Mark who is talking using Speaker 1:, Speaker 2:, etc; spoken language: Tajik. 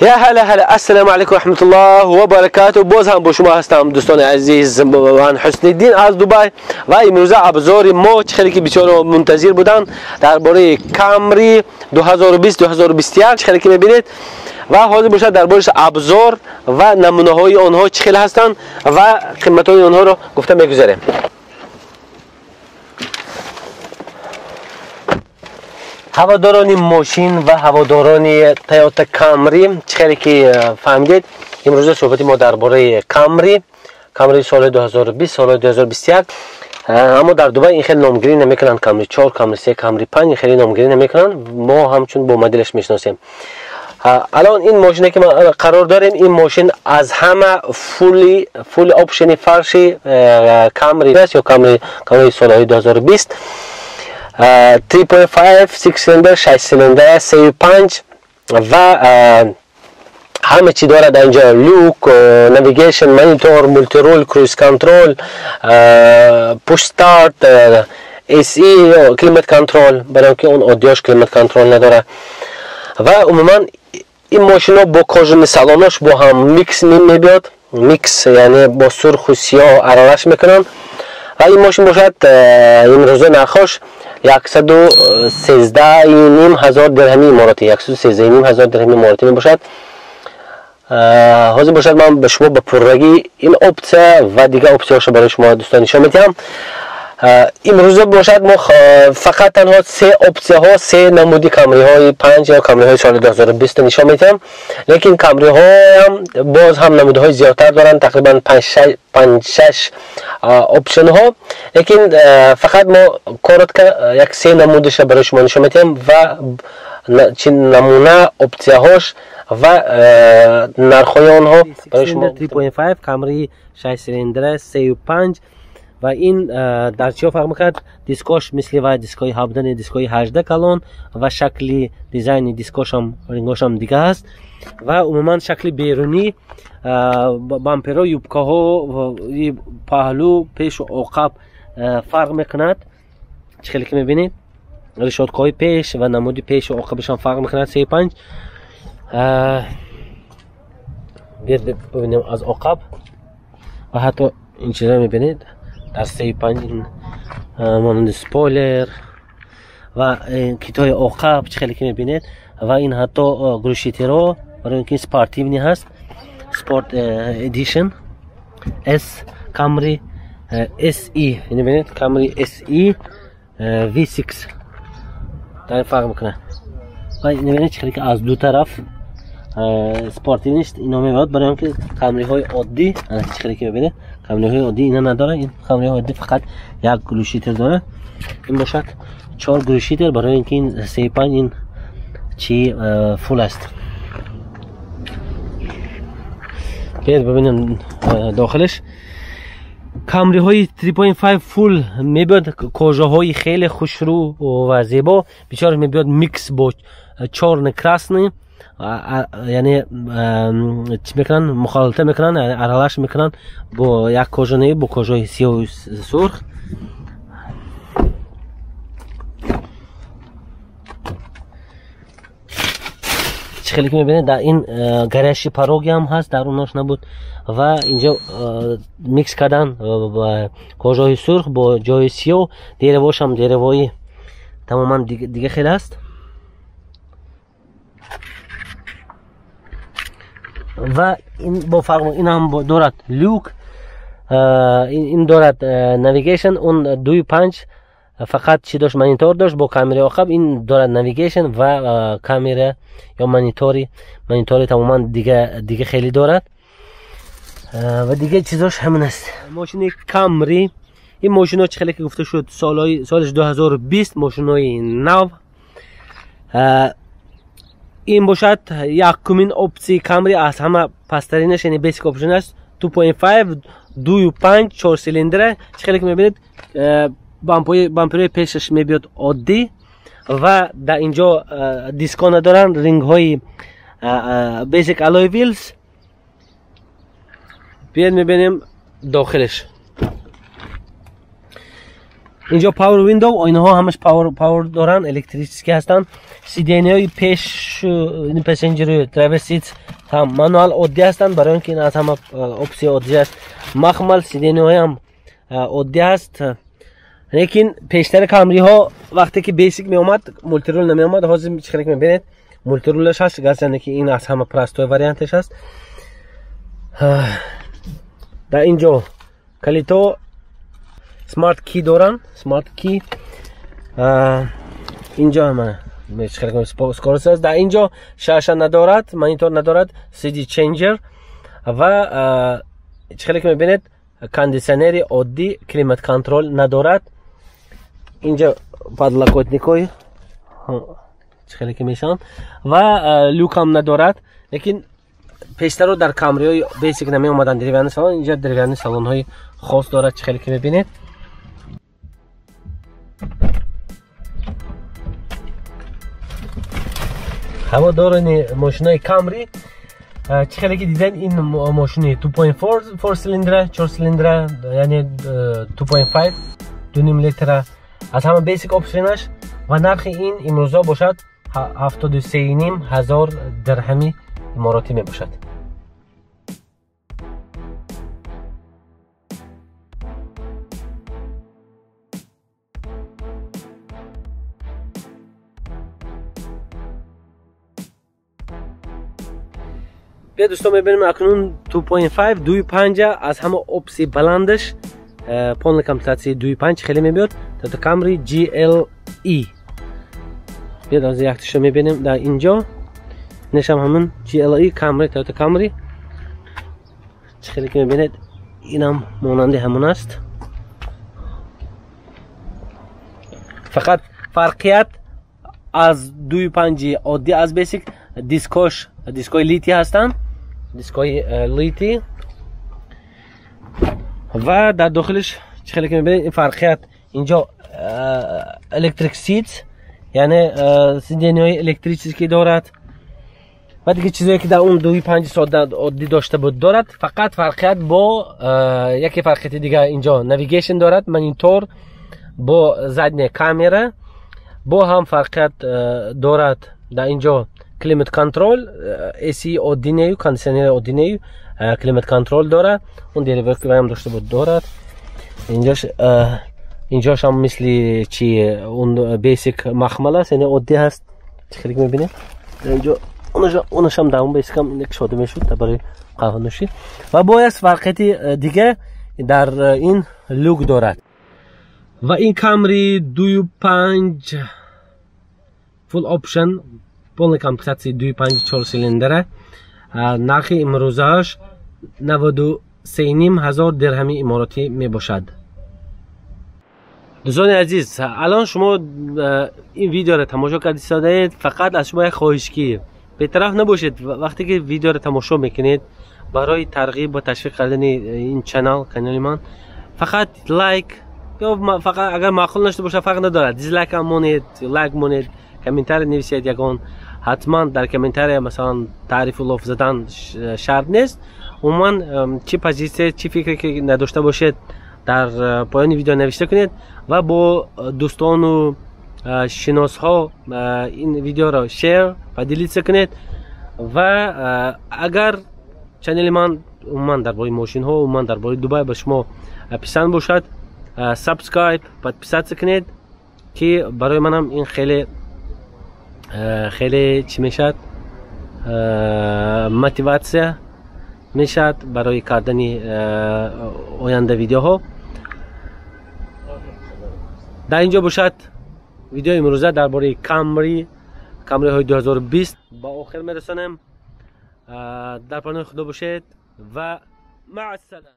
Speaker 1: يا هلا هلا، السلام عليكم ورحمة الله وبركاته. باز هم با شما هستم دوستان عزیز، من حسن الدین از دبی و امروز ابزار ما خیلی که بسیار منتظر بودن درباره کامری 2020 2021 خیلی که میبینید و حاضر باشد درباره ابزار و نمونه های آنها چه خیلی هستند و قیمت های آنها رو گفته میگذاریم. هواداران ماشین و هواداران تویوتا کامری چه که فهمیدید امروز صحبت ما درباره کامری سال 2020 سال 2021. اما در دبی این خیلی نامگیری نمیکنن، کامری 4، کامری 3، کامری 5 خیلی نامگیری نمیکنن، ما همچون با مدلش میشناسیم. الان این ماشینی که ما قرار داریم این ماشین از همه full option فرشی کامری است یا کامری سال 2020، 3.5 6 سیلندر، 6 سیلندر، 3.5 و همه چی داره در اینجا: lock، navigation، monitor، multi-role، cruise control، push start، AC، climate control، برای اینکه اون عادیاش climate control نداره. و عموما این ماشینا با кожаный салонاش با هم میکس میبیاد، میکس یعنی با سرخ و سیاه ارارش میکنن. و این ماشین باشد امروزه نرخش 113.5 هزار درهمی اماراتی، 113.5 هزار درهمی اماراتی می باشد. حاضر باشد من به شما به پررگی این опция و دیگه опция برای شما دوستان نشان میدم. امروزه باشد ما فقط تنها سه опция ها، سه نمودی کامری های 5 یا کامری های سال 2020 نشان میدم، لیکن کامری ها هم باز هم نمودهای زیادتر دارن، تقریبا 5-6 option ها، لیکن فقط ما коротко یک سه نمودش برای شما نشان میدم و چه نمونه опция هاش و نرخ‌های آنها برای شما. 3.5 کامری 6 سیلندر 3.5 و این در چی فرق میکرد؟ دیسکاش مثل و دیسکای 17، دیسکای 18 کلون و شکل design دیسکاش هم رنگاش هم دیگه است. و عموما شکل بیرونی бампер ها، юбка ها و پهلو پیش و عقب فرق میکند. چه خیلی که میبینید решётка های پیش و نمودی پیش و عقبش هم فرق میکند. 3.5 بیاید ببینیم از عقب و حتی این چیزا میبینید در 3.5 این مانند سپویلر و کیت های عقب چه خیلی که میبینید و این حتی глушитель ها برای اینکه спортивный هست، sport edition S کامری SE، اینو ببینید کامری SE V6 در فرق میکنه. و اینو ببینید چه خیلی که از دو طرف спортивный ش اینا میاد، برای اینکه کامری های عادی چه خیلی که میبینید کامری های عادی اینا نداره. این کامری های عادی فقط یک глушитель داره، این باشد 4 глушитель برای اینکه این 3.5 این چی full است. بیاید ببینیم داخلش. کامری های 3.5 full میبیاد кожа های خیلی خوشرو و زیبا، بیچاره میبیاد میکس با чёрный красный، یعنی چی میکنن؟ مخالطه میکنن، یعنی ارالش میکنن با یک кожаный با кожа ی سیاه و سرخ. چه خیلی که میبینید در این горящий пороги هم هست، در اوناش نبود. و اینجا میکس کردن با кожа ی سرخ با جای سیاه، дерево ش هم дерево ی تماما دیگه خیلی است. و این با فرق این هم دارد lock، این دارد navigation. اون 2.5 فقط چی داشت؟ مانیتور داشت با کامرا عقب. این دارد navigation و کامرا یا مانیتوری تماما دیگه خیلی دارد و دیگه چیزاش همین است. ماشین کامری این ماشین ها خیلی که گفته شد سالش 2020، ماشین های نو. این باشد یکمین опция کامری از همه پسترینش، یعنی basic option است. 2.5 2.5 4 سیلندره. چه که میبینید бампер ی پیشش میبیاد عادی و در اینجا دیسکا ندارن، رینگ های basic alloy wheels. بیاید میبینیم داخلش. Инҷо power window, оинаҳо ҳамаш power доранд, электрический ҳастанд. Сиденияҳои пеш, passenger driver seats ҳам manual оддӣ ҳастанд, барои он ки ин аз ҳама опсия оддӣ аст. Махмал сиденияҳои ҳам оддӣ аст. Лекин пештари Камриҳо вақте ки basic меомад, мультирул намеомад. Ҳозир чӣ хеле мебинед, мультирулаш ҳаст, гарчанде ки ин аз ҳама простой варианташ аст. Дар ин ҷо калито smart key доранд, smart key. Инҷо ҳама скорость аст. Дар инҷо шаша надорад, монитор надорад, CD changer ва чӣ хеле ки мебинед, кондитсионери оддӣ, климат контрол надорад. Инҷо подлокотникҳои чӣ хеле ки мешаванд ва люк ҳам надорад. Лекин пештаро дар Камриҳои basic намеомаданд деревянный салон. Инҷо деревянный салонҳои хос дорад, чӣ хеле ки мебинед. Ҳаводорони мошинои Камри, чӣ хеле ки диден, ин мошини 2.4 4 цилиндра, 4 цилиндра, яъне 2.5 2.5 литра аз ҳама basic option аш ва нархи ин имрӯза бошад 73,5 ҳазор дирҳами иморотӣ мебошад. Бия дӯстон, мебинем акнун 2.5 2.5 аз ҳама опси баландаш, полная комплектация 2.5 хеле мебиёд, Toyota Camry GLE. Биёд аз якташа мебинем дар инҷо. Нешам ҳамин GLE Camry, Toyota Camry. Чӣ хеле ки мебинед, инам монанди ҳамон аст. Фақат фарқият аз 2.5 оддӣ аз basic, дискош дискои литий ҳастанд, дискои литий ва дар дохилиш чӣ хеле ки мебинед, ин фарқият инҷо electric seats, яъне сиденияҳои электрический дорад ва дигар чизое ки дар он 2.5 сода оддӣ дошта буд дорад. Фақат фарқият бо яке фарқияти дигар, инҷо navigation дорад, монитор бо задняя камера, бо ҳам фарқият дорад. Дар инҷо климат контрол, AC оддӣ нею, кондитсионери оддӣ нею, климат контрол дорад. Он дерево ҳам дошта буд дорад. Инҷош ҳам мисли чи он basic махмал аст, яъне оддӣ ҳаст. Чӣ хеле мебинед, инҷо онашам дар он basic ҳам кушода мешуд барои қаҳванӯшӣ. Ва бояд фарқияти дига дар ин люк дорад. Ва ин Camry 2.5 full option, полная комплектация 2.5 4 цилиндра, нархи имрӯзааш 93,5 ҳазор дирҳами иморотӣ мебошад. Дӯстони азиз, алон шумо ин видеоро тамошо кардистодаед, фақат аз шумо як хоҳиш ки бетараф набошед. Вақте ки видеоро тамошо мекунед, барои тарғиб ва ташвиқ кардани ин канали ман фақат лайк ё фақат агар маъқул нашуда бошад, фарқ надорад, дизлайк ҳам монед, лайк монед, комментарий нависед ягон. Ҳатман дар комментария масалан таърифу лоф задан шарт нест. Умуман чӣ позитсия, чӣ фикре ки надошта бошед, дар поёни видео навишта кунед ва бо дӯстону шиносҳо ин видеоро share ва делиться кунед. Ва агар чанели ман умуман дар бораи мошинҳо, умуман дар бораи Дубай ба шумо писанд бошад, subscribe, подписаться кунед, ки барои манам ин хеле хеле чӣ мешавад, мотиватсия мешавад барои кардани оянда видеоҳо. Дар инҷо бошад видеои имрӯза дар бораи Камриҳои 2020 ба охир мерасонем. Дар паноҳи Худо бошед ва маъассалам.